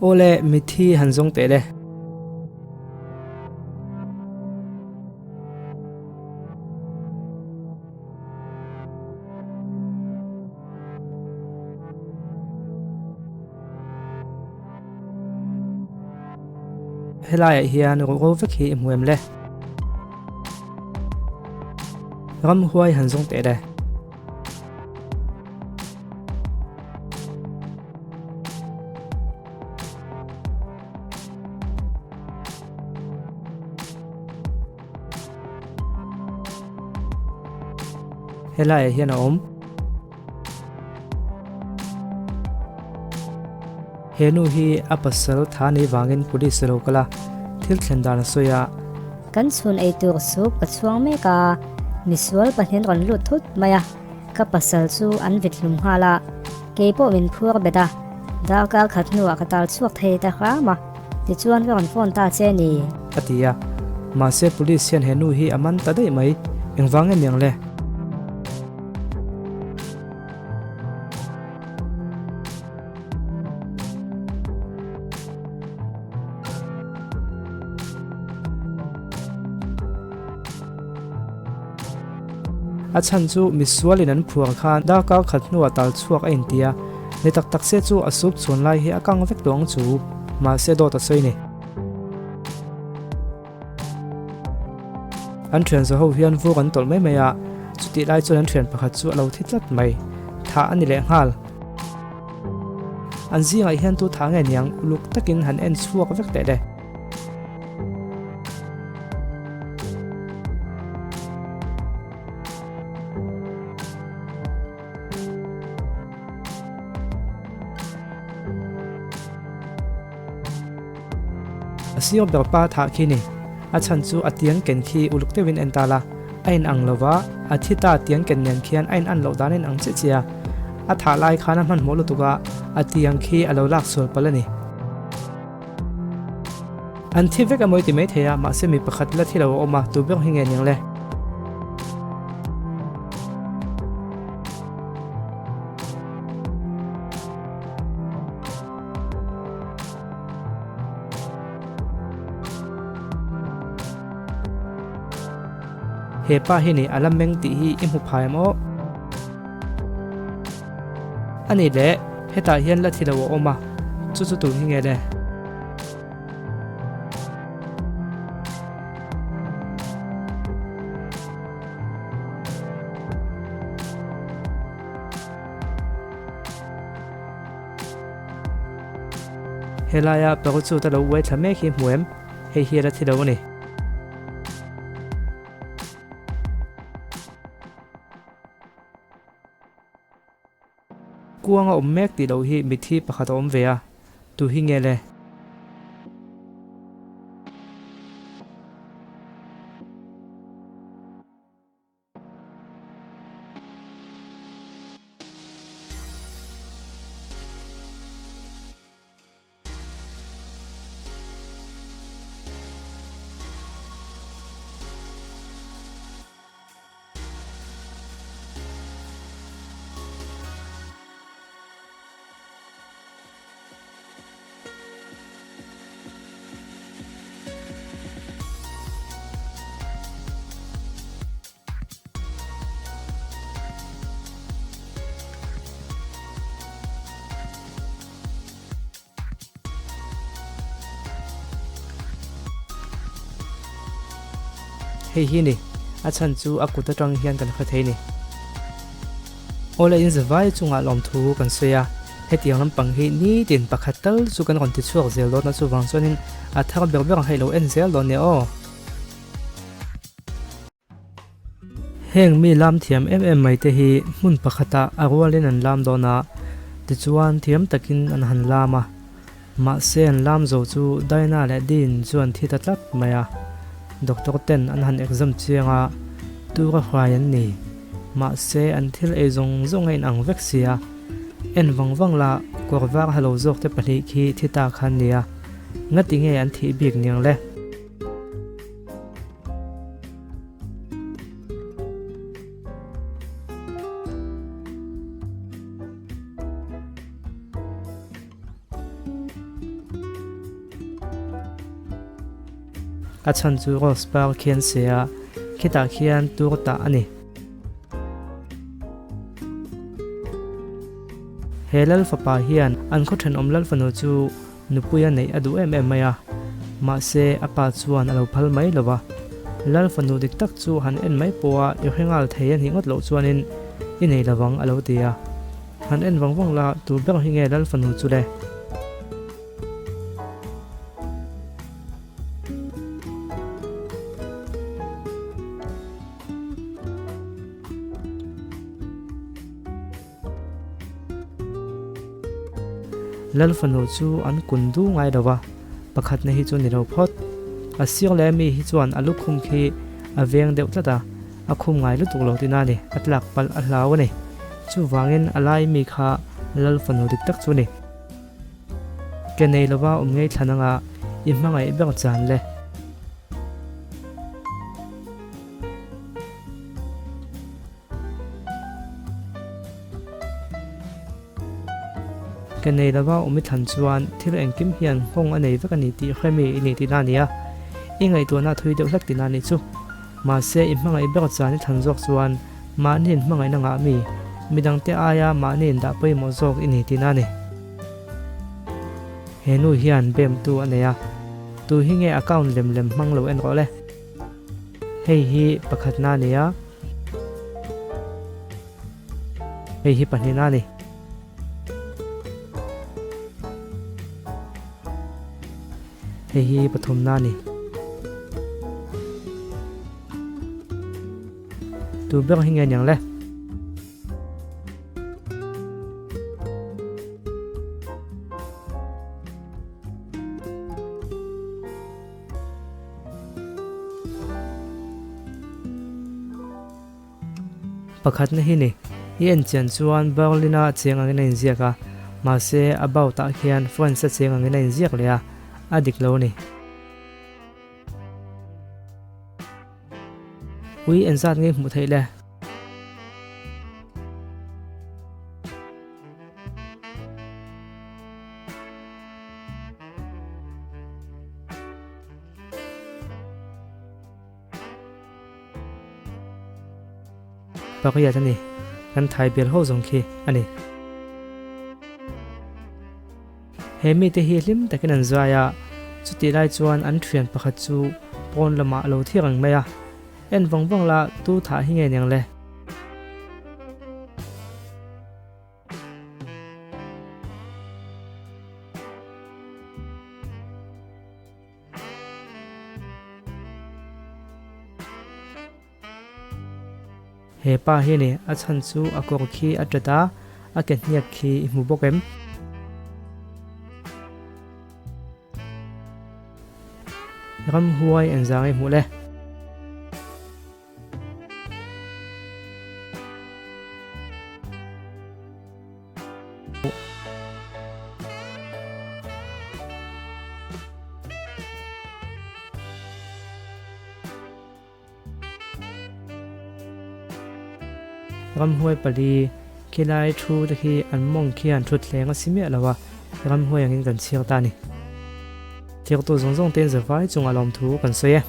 Awle, mitthi han zawng teh le. Helaiah hian ruhro vek hi i hmu em le? Ramhuai han zawng teh le. Helaiah hian a awm. He nu hi a pasal tha nei vangin police a lo kal a, thil thlen dan a sawi a. Kan chhun ei tur soup ka chhuang mek a, misual pahnih rawn lut thut mai a, ka pasal chu an vit hlum nghal a, kei pawh min phuar bet a, darkar khat hnuah ka tal chhuak thei ta hram a, tichuan ka rawn phone ta che ni. A ti a, mahse police hian he nu hi a man ta daih mai, engvang nge niang le? A chhan chu misualin an phuar khan darkar khat hnuah tal chhuak a inti a, ni tak tak se chu a sup chhuan lai hi a kang vek tawh ang chu, mahse dawt a sawi ni. An thian zaho hian vur an tawlh mai mai a, chutih lai chuan an thian pakhat chu a lo thi tlat mai. Thah a ni leh nghal. An zingah hian tu thah nge niang uluk takin han en chhuak vek teh le. A sir ber pa thah khi ni. A chhan chu a tiang ken khi uluk deuhin en ta la. A in ang lo va, a thi ta tiang ken nen khian a in an loh dan a in ang chiah chiah a. A thah lai khan a hmanhmawh lutuk a, a tiang khi a lo lak sual palh a ni. An thi vek a mawi ti maithei a, mahse mi pakhat la thi lo a awm a, tu ber hi nge niang le? He pa hi ni a la meng tih hi i hmu phai em aw? A ni le, hetah hian la thi lo a awm a, chu chu tur hi nge le? Helaia parachute a lo uai thla mek hi hmu em? Hei hi a la thi lo a ni. Kuang a awm mek tih loh hi mithi pakhat a awm ve a, tu hi nge le? Hei hi ni, a chhan chu a kut atang hian kan hre thei ni. Awle in zavai chungah lawmthu kan sawi a. Hetiang lampang hi nitin pakhat tal chu kan rawn ti chhuak zel dawn a, chuvang chuanin a thar ber ber ang hi lo en zel dawn nia aw. Heng mi lam thiam em em mai te hi hmun pakhatah a rualin an lam dawn a, tichuan thiam takin an han lam a, mahse an lam zo chu Dinah leh Dean chu an thi ta tlat mai a, doctor ten an han exam chiang a, tura hruai an ni, mahse an thil ei zawng zawng a inang vek sia. En vang vang la, kawr var ha lo zawk te pahnih khi thi ta kha an nia, ngati nge an thih bik niang le? A chhan chu rose par khi an se a, khitah khian tur tah a ni. He lal fapa hian an khaw thenawm lal fanu chu nupui a neih a duh em em mai a, mahse a pa chuan a lo phal mai lo va. Lal fanu dik tak chu han en mai pawha i hre nghal thei a nih ngawt loh chuanin i nei lovang a lo ti a. Han en vang vang la, tu ber hi nge lal fanu chu le? Lal fanu chu an kun du ngai lo va, pakhatna hi chu ni lo phawt. A sir leh mi hi chuan a lukhum khi a veng deuh tlat a, a khum ngai lutuk lo tina ni, a tlak palh a hlau a ni. Chuvangin a lai mi kha lal fanu dik tak chu a ni. Ke nei lova awm ngei thlan anga i hmangaih ber chan le. Ke nei lova awm i thlan chuan thil engkim hian nghawng a nei vek a ni tih hre mi i ni tihna a ni a, i ngaihtuahna a thui deuh hlek tihna a nih chu. Mahse i hmangaih ber chan i thlan zawk chuan mahni in hmangaihna ngah mi, midangte aia mahni in dah pawimawh zawk i ni tihna a ni. He nu hian bemtu a nei a, tu hi nge account lem lem hmang lo en rawh le. Hei hi pakhatna a ni a, hei hi pahnihna a ni. Hei hi pathumna a ni. Tu ber hi nge niang le? Pakhatna hi ni, i en chian chuan Berlin-a cheng angin a inziak a, mahse about-ah khian France-a cheng angin a inziak leh a, a dik lo a ni. Ui engzat nge hmuh theih le? Pariat a ni, kan thai bial ho zawng khi a ni. He mite hi hlim takin an zai a, chutih lai chuan an thian pakhat chu pawn lamah a lo thi reng mai a, en vang vang la tu thah hi nge niang le? He pa hi ni a chhan chu a kawr khi a tat a, a ke hniak khi i hmu bawk em? Ramhuai engzang i hmuh le? Ramhuai pali khilai thu te khi an mawng khian thutthleng a si miah lo a, ramhuai angin kan chhiar ta a ni. Thirtu zawng zawng te in zavai chungah lawmthu kan sawi e.